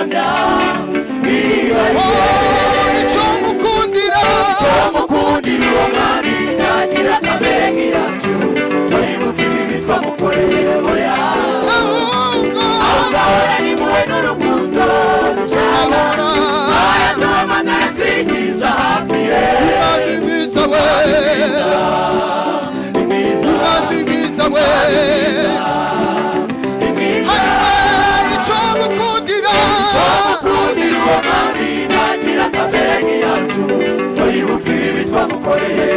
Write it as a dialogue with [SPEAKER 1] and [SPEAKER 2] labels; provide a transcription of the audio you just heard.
[SPEAKER 1] gihamya bihariye.
[SPEAKER 2] Icyo mukundira,
[SPEAKER 1] icyo mukundira uwo mwami, ntagira kamere nk'iyacu ngo yibuke ibibi twamukoreye, oya,
[SPEAKER 2] ahubwo
[SPEAKER 1] ahubwo ahorana impuhwe n'urukundo rushaka, ahora duhamagara twigiza hafi ye.
[SPEAKER 2] Imana mwiza we,
[SPEAKER 1] Ni mwiza,
[SPEAKER 2] Imana mwiza we,
[SPEAKER 1] ni mwiza.
[SPEAKER 2] Hanyuma icyo mukundira,
[SPEAKER 1] Icyo mukundira uwo mwami, ntagira kamere nk'iyacu ngo yibuke ibibi twamukoreye,